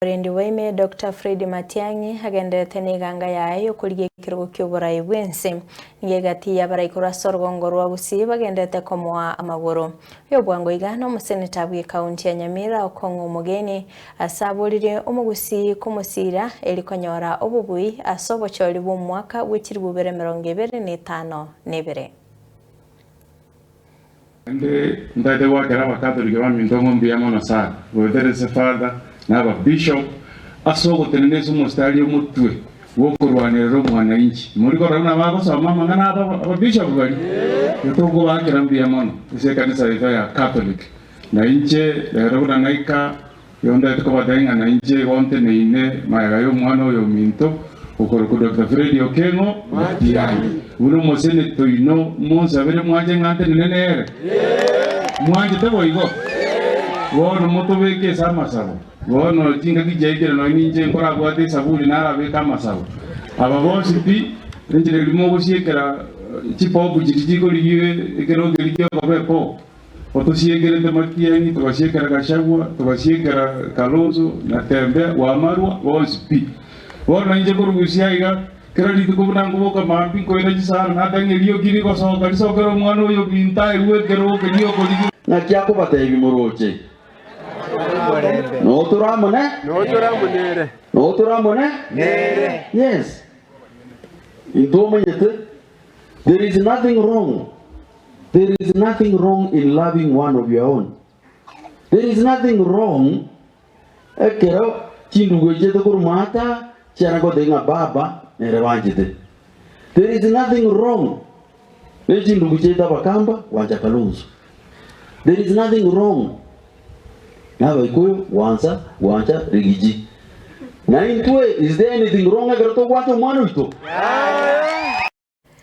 Omorendi bwaime Doctor Fred Matiang'i agenderete neganga yaye yokorigia ekerogo kioborai bwense. Nigo egati y'abarai korwa ase orogongo rwa Gusii bagenderete komoa amagoro. Oyo bwango iga nomoseneta bw'ekaunti ya Nyamira Okong'o Omogeni ase aboririe omogusii komosiira eri konyora obobui ase obochori bw'omwaka bwe chilifu bibere 25. Naende ntaete goakera Abakatoliki baminto ng'a mbuya mono sana, goetera ase Father na Ababishop, ase ogotenena ase omositari omotwe bw'okorwanerera omwananchi. Mori korora buna bagosoma amang'ana abo Ababishop baria? Tokobaakera mbuya mono ase ekanisa yaito ya Catholic. Na inche rero buna naika Igo ntaete kobatebia ng'a nainche igo nteneine magega y'omwana oyo ominto, okorokwa Doctor Fred Okengo Matiang'i, buna omoseneta oino, monsabere mwanche ng'a ntenene nere? Mwanchete boigo? Bono motobeke ase amasabo. Bono chingaki chiaikire nonya ninche nkorabwate esaburi narabeke amasabo. Aba bonsi pi, enchera eria mogosiekera chipopu chiria chikorigia ekerogo keria kiokoba epopu. Otosiekerete Matiang'i, togasiekera Gachagua, togasiekera Kalonzo na Tembea, Wamarwa, bonsi pi. Bono inche korugusia aiga, kera rituko buna nkoboka mambia nkoira chisara natang'e erioki rigosoka risokere omwana oyo ominto aerwe ekerogo keria okorigia. Naki akobatebia moroche? Notore amo ne? Notore amo ne? Yes. Intwe omanyete there is nothing wrong There is nothing wrong in loving one of your own. There is nothing wrong ekero chindugu echiete korwa maata chiana gotebia ng'a baba nere banchete. There is nothing wrong ne chindugu chiaito abakamba gwancha Kalonzo. There is nothing wrong na abaikuyu gwansa gwancha Rigiji. Na intwe is there anything wrong ekero togwancha omwana oito?